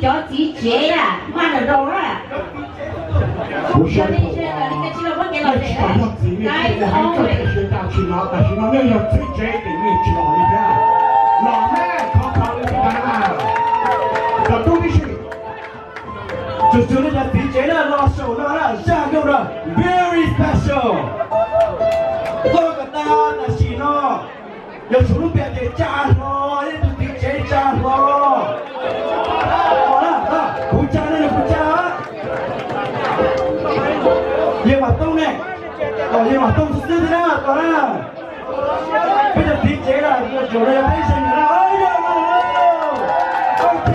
Cov txiv tsev na, maj nram nraud na. Kuv saib nej tsis tau yog txiv nej thiaj li hais koj tej siab cas tsis no, tam sim no nej yog txiv tsev ces nej tsis los li thiab. Los mas khov kho li thiab na. Cov tub tib si, tsuas tshuav nej cov txiv tsev na los saum no na, zaj nkauj no very special. Koj kom tag tam sim no, yog tshuav lub npias ces tsa hlo, nej tus txiv tsev tsa hlo. Kuv tsa ne, kuv tsa. Yawg Vam Tooj ne, yawg Vam Tooj xwb xwb thiab na, tos na. Peb cov txiv tsev na, tsuas no yog peb zeeg na. Ok.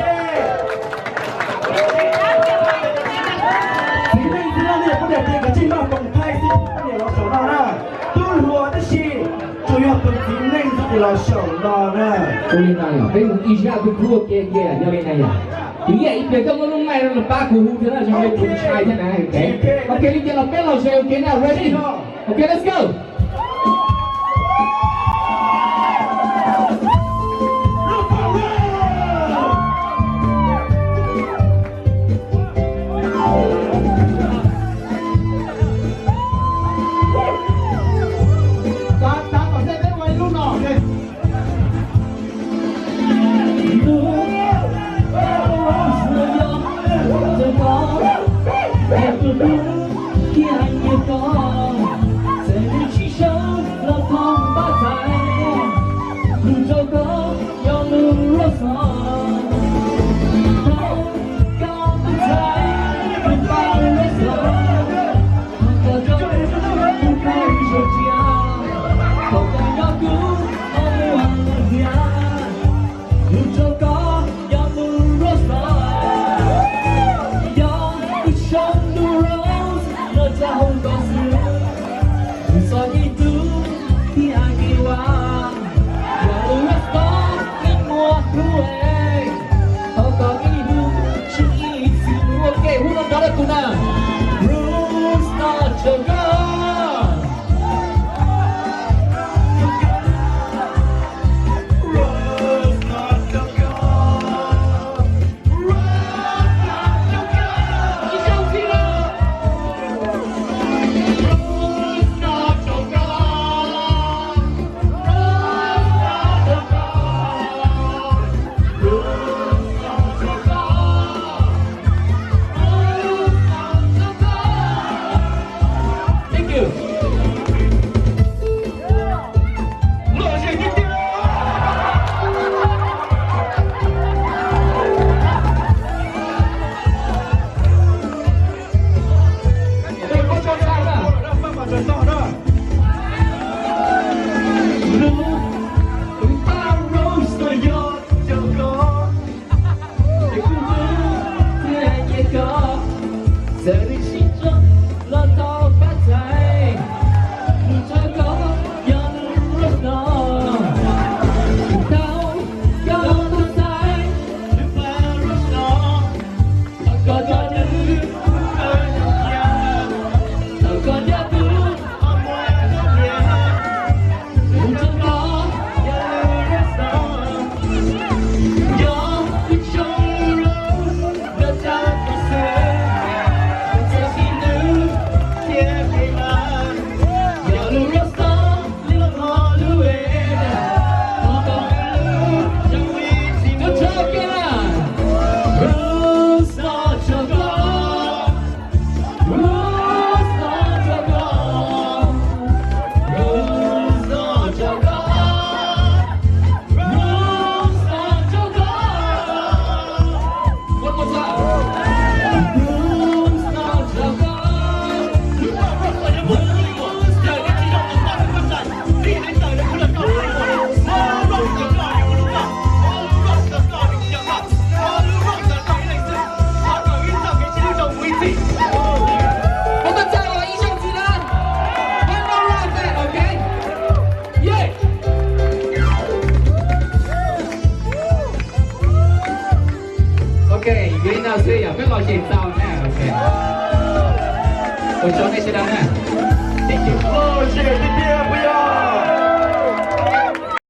Txiv neej xwb na, nej poj niam ces kav tsij npaj koom thaij xwb, poj niam los saum no na. Tub hluas tab sis tsuas yog tus txiv neej xwb ces los saum no na. Ua li no yog peb mus ib zaj tus tub ua ke kiag, yog li na yog. Kuv nyiam ib pliag koj muab lub mic no los pab kuv hu thiab na, zoo li kuv ntshai thiab na. Ok, li cas los peb los ze ua ke na, ready? Ok, let's go. Ok, hu no rov rau kuv na. Thank you. Ok, yuav li no xwb yog peb los zem tau na. Ok, ua tsaug nej sawv daws na. Thank you.